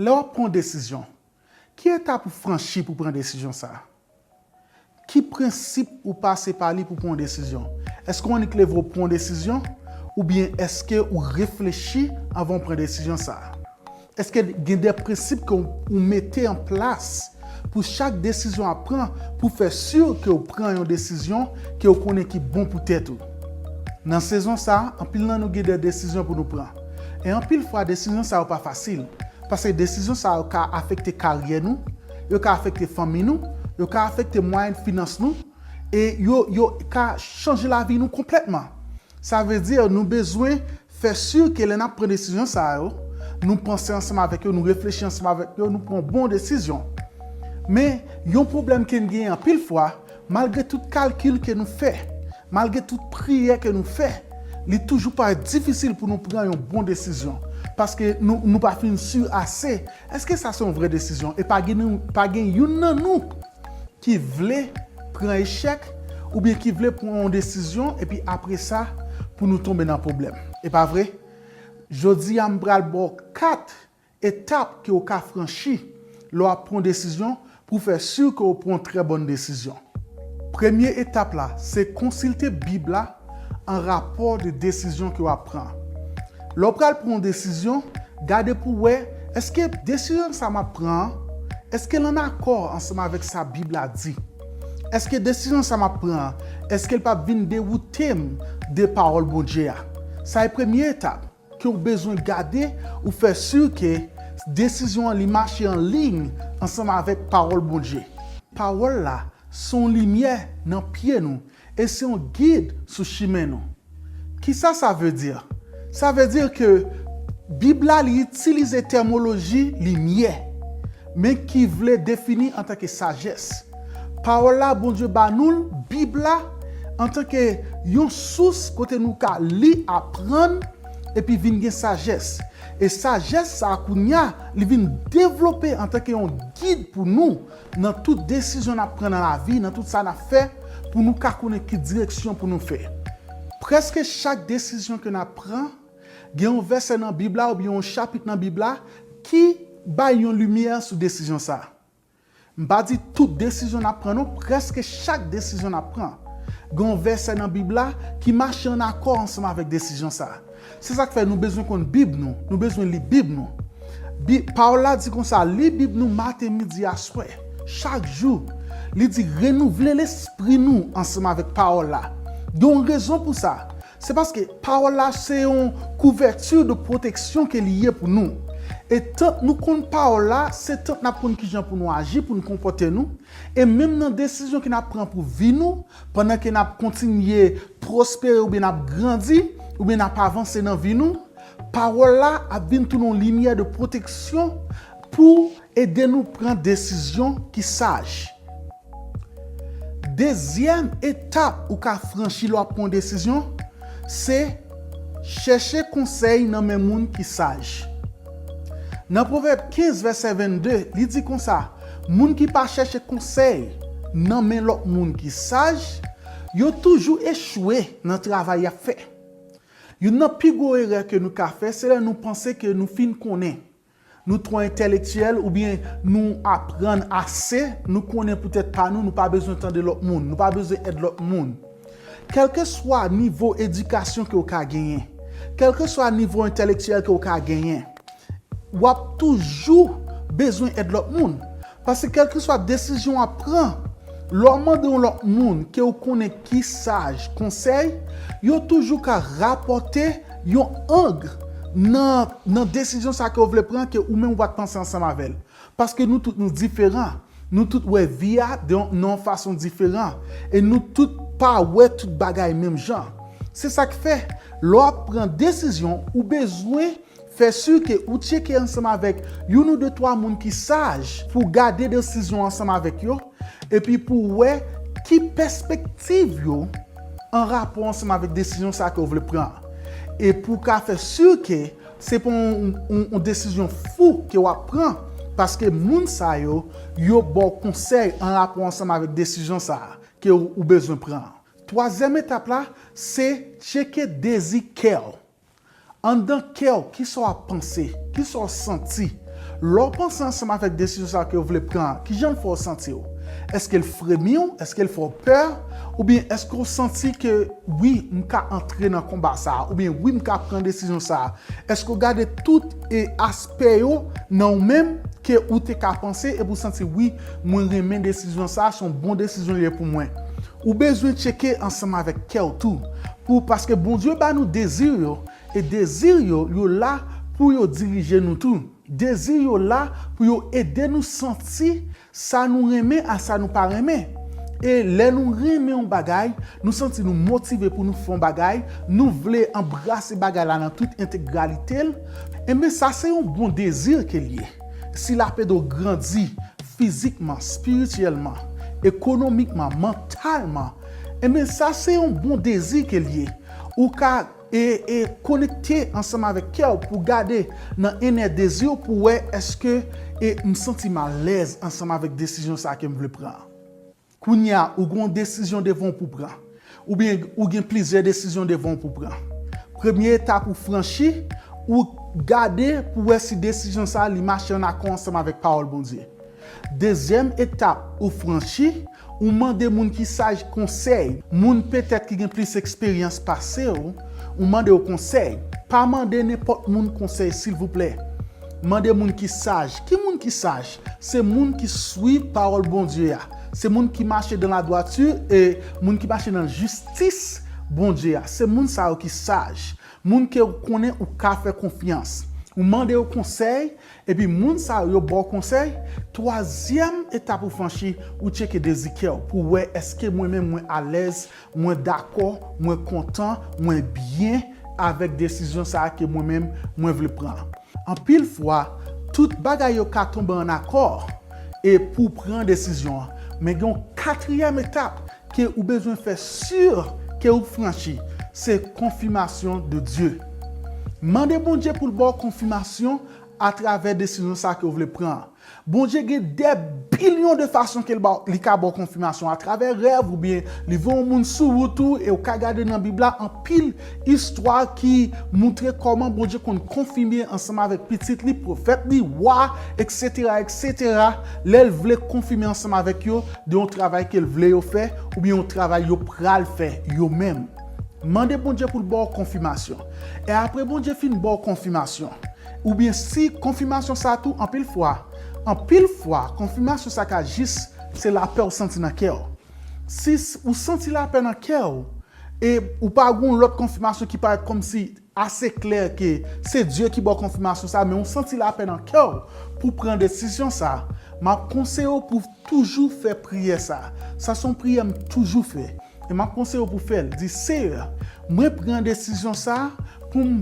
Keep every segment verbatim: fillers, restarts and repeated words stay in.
Lè w ap pran yon desizyon, ki etap ou franchi pou pran desizyon sa a? Ki prensip ou pase pa li pou pran yon desizyon? Èske w annik leve w pran yon desizyon? Oubyen èske ou reflechi anvan w pran desizyon sa a? Èske gen de prensip ke w, ou mete an plas pou chak desizyon w ap pran pou fè si ke w pran yon desizyon ke w konnen ki bon pou tèt ou? Nan sezon sa a, anpil nan nou gen de desizyon pou nou pran. E anpil fwa, desizyon sa yo pa fasil. Paske desizyon sa yo ka afekte karyè nou, yo ka afekte fanmi nou, yo ka afekte mwayen finans nou, e yo, yo ka chanje lavi nou konplètman. Sa vle di, nou bezwen fè si ke lè n ap pran desizyon sa yo, nou panse ansanm avèk yo, nou reflechi ansanm avèk yo, nou pran bon desizyon. Men, yon pwoblèm ke n genyen anpil fwa, malgre tout kalkil ke nou fè, malgre tout priyè ke nou fè, li toujou parèt difisil pou nou pran yon bon desizyon. Paske nou, nou pa fin si ase. Èske sa se yon vrè desizyon? E pa gen, pa gen youn nan nou ki vle pran echèk oubyen ki vle pran yon desizyon epi apre sa pou nou tonbe nan pwoblèm. E pa vre? Jodi a, m pral ba w kat etap ke w ka franchi lè w ap pran desizyon pou fè si ke w pran trè bòn desizyon. Premye etap la, se konsilte Bib la an rapò de desizyon ke w ap pran. Lè w pral pran yon desizyon, gade pou w wè, èske desizyon sa m ap pran an, èske l ann akò ansanm avèk sa Bib la di? Èske desizyon sa m ap pran an, èske l p ap vin dewoute m de pawòl Bondye a? Sa e premye etap ke w bezwen gade, ou fè si ke desizyon an li mache an liy ansanm avèk pawòl Bondye. Pawòl la se yon limyè nan pye nou e se yon gid sou chimen nou. Kisa sa vle di? Sa vle di ke Bib la li itilize tèmoloji limyè, men ki vle defini antanke sajès. Pawòl la Bondye ba nou l, Bib la, antanke yon sous kote nou ka li, aprann, epi vin gen sajès. E sajès sa a kounye a, li vin devlope antanke yon gid pou nou nan tout desizyon n ap pran nan lavi, nan tout sa n ap fè, pou nou ka konnen ki direksyon pou nou fè. Prèske chak desizyon ke n ap pran, gen yon vèsè nan Bib la oubyen yon chapit nan Bib la ki bay yon limyè sou desizyon sa a. M pa di tout desizyon n ap pran non, prèske chak desizyon n ap pran, gen yon vèsè nan Bib la ki mache ann akò ansanm avèk desizyon sa a. Se sa k fè nou bezwen konn Bib nou, nou bezwen li Bib nou. Bi-, pawòl la di konsa, li Bib nou maten, midi, aswè, chak jou. Li di, renouvle lespri nou ansanm avèk pawòl la. Gen yon rezon pou sa. Se paske pawòl la se yon kouvèti de pwoteksyon ke li ye pou nou. E tank nou konn pawòl la, se tank n ap konn kijan pou nou aji, pou nou konpòte nou. E menm nan desizyon ke n ap pran pou vi nou, pandan ke n ap kontinye pwospere oubyen n ap grandi, oubyen n ap avanse nan vi nou, pawòl la ap vin tounen yon limyè de pwoteksyon pou ede nou pran desizyon ki saj. Dezyèm etap ou ka franchi lè w ap pran yon desizyon, se chèche konsèy nan men moun ki saj. Nan Pwovèb kenz, vèsè vennde, li di konsa, moun ki pa chèche konsèy nan men lòt moun ki saj, yo toujou echwe nan travay y ap fè. Youn nan pi gwo erè ke nou ka fè, se lè nou panse ke nou fin konnen. Nou twò entèlektyèl oubyen nou aprann ase, nou konnen pou tèt pa nou, nou pa bezwen tande lòt moun, nou pa bezwen èd lòt moun. Kèlkeswa nivo edikasyon ke w ka genyen, kèlkeswa nivo entèlektyèl ke w ka genyen, w ap toujou bezwen èd lòt moun. Paske kèlkeswa desizyon w ap pran, lè w mande yon lòt moun ke w konnen ki saj konsèy, yo toujou ka rapòte yon ang nan, nan desizyon sa ke w vle pran ke ou menm ou pa t panse ansanm avè l. Paske nou tout nou diferan. Nou tout wè vi a de, nan yon fason diferan. E nou tout pa wè tout bagay menm jan. Se sa k fè, lè w ap pran desizyon, ou bezwen fè si ke ou tcheke ansanm avèk youn ou de twa moun ki saj pou w gade desizyon ansanm avèk yo, epi pou w wè ki pèspektiv yo an rapò ansanm avèk desizyon sa ke w vle pran an. E pou w ka fè si ke se pa yon, yon, yon desizyon fou ke w ap pran, paske moun sa yo, yo ba w konsèy an rapò ansanm avèk desizyon sa a ke w, ou bezwen pran an. Twazyèm etap la, se tcheke dezi kè w. Anndan kè w, kisa w ap panse? Kisa w santi? Lè w panse ansanm avèk desizyon sa a ke w vle pran an, kijan l fè w santi w? Èske l fremi w? Èske l fè w pè? Oubyen èske w santi ke, wi, m ka antre nan konba sa a? Oubyen, wi, m ka pran desizyon sa a? Èske w gade tout e aspè yo nan w menm ke ou te ka panse epi w santi, wi, mwen renmen desizyon sa a, se yon bon desizyon li ye pou mwen? Ou bezwen tcheke ansanm avèk kè w tou, pou, paske Bondye ba nou dezi yo, e dezi yo, yo la pou yo dirije nou tou. Dezi yo la pou yo ede nou santi sa nou renmen a sa nou pa renmen. E lè nou renmen yon bagay, nou santi nou motive pou nou fè yon bagay, nou vle anbrase bagay la nan tout entegralite l, enben sa se yon bon dezi ke l ye. Si l ap ede w grandi fizikman, espirityèlman, ekonomikman, mantalman, enben sa se yon bon dezi ke l ye. Ou ka e, e konekte ansanm avèk kè w pou gade nan enè dezi w pou wè èske e m santi m alèz ansanm avèk desizyon sa a ke m vle pran an. Kounye a, ou gen yon desizyon devan w pou pran. Oubyen ou gen plizyè desizyon devan w pou pran. Premye etap ou franchi, ou gade pou wè si desizyon sa a li mache ann akò ansanm avèk pawòl Bondye. Dezyèm etap, ou franchi, ou mande moun ki saj konsèy. Moun petèt ki gen plis eksperyans pase w, ou mande yo konsèy. Pa mande nenpòt moun konsèy, silvouplè. Mande moun ki saj. Ki moun ki saj? Se moun ki swiv pawòl Bondye a. Se moun ki mache dan ladwati e moun ki mache nan jistis Bondye a. Se moun sa yo ki saj. Moun ke ou konnen ou ka fè konfyans. Ou mande yo konsèy, epi moun sa yo, yo ba w konsèy. Twazyèm etap ou franchi, ou tcheke dezi kè w pou wè èske mwen menm mwen alèz, mwen dakò, mwen kontan, mwen byen avèk desizyon sa a ke mwen menm mwen vle pran. Anpil fwa, tout bagay yo ka tonbe ann akò e pou w pran desizyon an. Men gen yon katriyèm etap ke ou bezwen fè si ke ou franchi, se konfimasyon de Dye. Mande Bondye pou l ba w konfimasyon atravè desizyon sa ke w vle pran an. Bondye gen dè bilyon de fason ke l ba, li ka ba w konfimasyon, atravè rèv oubyen li voye yon moun sou wout ou, e ou ka gade nan Bib la anpil istwa ki montre kòman Bondye konn konfime ansanm avèk pitit li, pwofèt li, wa, eksetera, eksetera, lè l vle konfime ansanm avèk yo de yon travay ke l vle yo fè oubyen yon travay yo pral fè yo menm. Mande Bondye pou l ba w konfimasyon. E apre Bondye fin ba w konfimasyon, oubyen si konfimasyon sa tou, anpil fwa, anpil fwa, konfimasyon sa ka jis se lapè w santi nan kè w. Si s- ou santi lapè nan kè w, e ou pa gen yon lòt konfimasyon ki parèt kòmsi ase klè ke se Dye ki ba w konfimasyon sa, men ou santi lapè nan kè w pou pran desizyon sa, m ap konseye w pou toujou fè priyè sa. Sa se yon priyè m toujou fè. E m ap konseye w pou fè l. Di, Seyè, mwen pran desizyon sa pou m,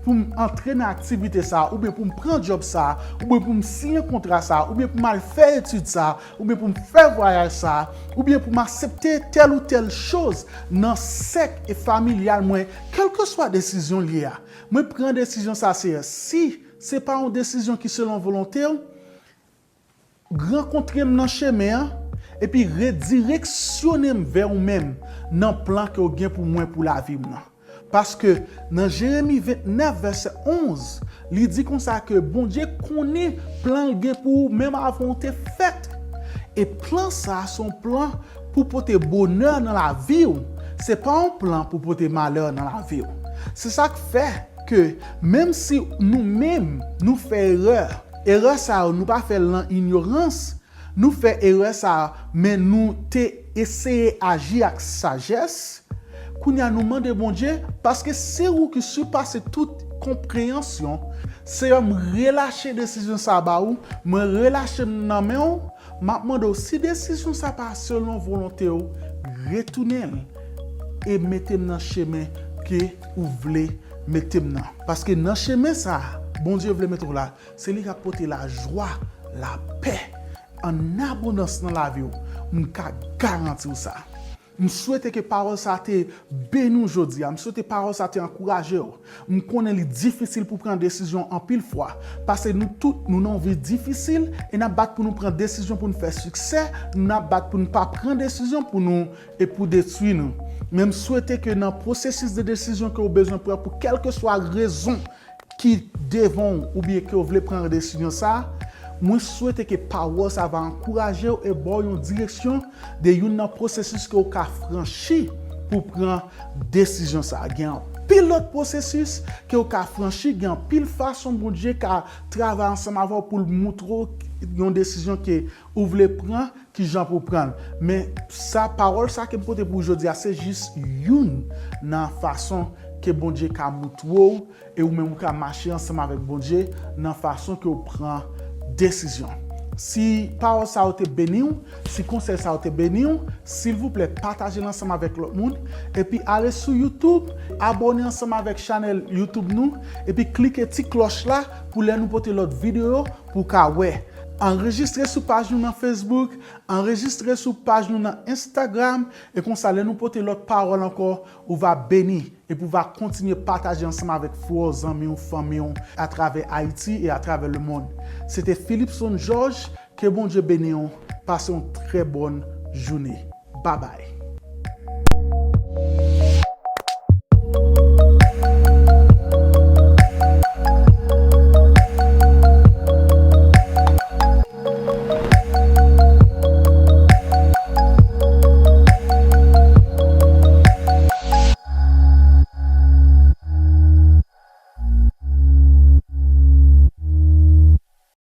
pou m antre nan aktivite sa, oubyen pou m pran djòb sa, oubyen pou m siyen kontra sa, oubyen pou m al fè etid sa, oubyen pou m fè vwayaj sa, oubyen pou m aksepte tèl ou tèl choz nan sèk e familyal mwen, kèlkeswa desizyon l ye a. Mwen pran desizyon sa, Seyè. Si se pa yon desizyon ki selon volonte w, rankontre m nan chemen an, epi redireksyone m vè ou menm nan plan ke w gen pou mwen pou lavi m nan. Paske nan Jeremi vennèf, vèsè onz, li di konsa ke Bondye konnen plan l gen pou ou menm avan w te fèt. E plan sa a se yon plan pou pote bonè nan lavi w. Se pa yon plan pou pote malè nan lavi w. Se sa k fè ke menm si nou menm nou fè erè, erè sa yo nou pa fè l nan inyorans, nou fè erè sa a, men nou te eseye aji ak sajès. Kounye a nou mande Bondye, paske se ou ki sipase tout konpreyansyon. Seyè, m relache desizyon sa a ba ou, mwen relache m nan men w. M ap mande w, si desizyon sa pa selon volonte w, retounen l e mete m nan chemen ke ou vle mete m nan. Paske nan chemen sa a Bondye vle mete w la, se li k ap pote lajwa, lapè, an abondans nan lavi w. M ka garanti w sa. M swete ke pawòl sa te beni w jodi a. M swete pawòl sa te ankouraje w. M konnen li difisil pou pran desizyon anpil fwa. Paske nou tout, nou nan yon vi difisil e n ap bat pou nou pran desizyon pou n fè siksè, n ap bat pou n pa pran desizyon pou nou e pou detwi nou. Men m swete ke nan pwosesis de desizyon ke w bezwen pran pou kèlkeswa rezon, ki devan w oubyen ke w vle pran desizyon sa, mwen swete ke pawòl sa va ankouraje w e ba w yon direksyon de youn nan pwosesis ke w ka franchi pou pran desizyon sa. Gen anpil lòt pwosesis ke w ka franchi, gen anpil fason Bondye ka travay ansanm avè w pou l moutre w yon desizyon ke ou vle pran, ki jan pou pran l. Men sa, pawòl sa ke m pote pou w jodi a, se jis youn nan fason ke Bondye ka moutre w e ou menm ou ka mache ansanm avèk Bondye nan fason ke w pran desizyon. Si pawòl sa yo te beni w, si konsèy sa yo te beni w, silvouplè pataje l ansanm avèk lòt moun. Epi ale sou YouTube, abòne ansanm avèk chanèl YouTube nou, epi klike ti klòch la pou lè nou pote lòt videyo pou w ka wè. Anrejistre sou paj nou nan Facebook, anrejistre sou paj nou nan Instagram, e konsa lè nou pote lòt pawòl ankò, ou va beni, epi ou va kontinye pataje ansanm avèk frè w, zanmi w, fanmi w, atravè Ayiti e atravè lemonn. Se te Philipson Georges, ke Bondye beni w, pase yon trè bòn jounen. Babay.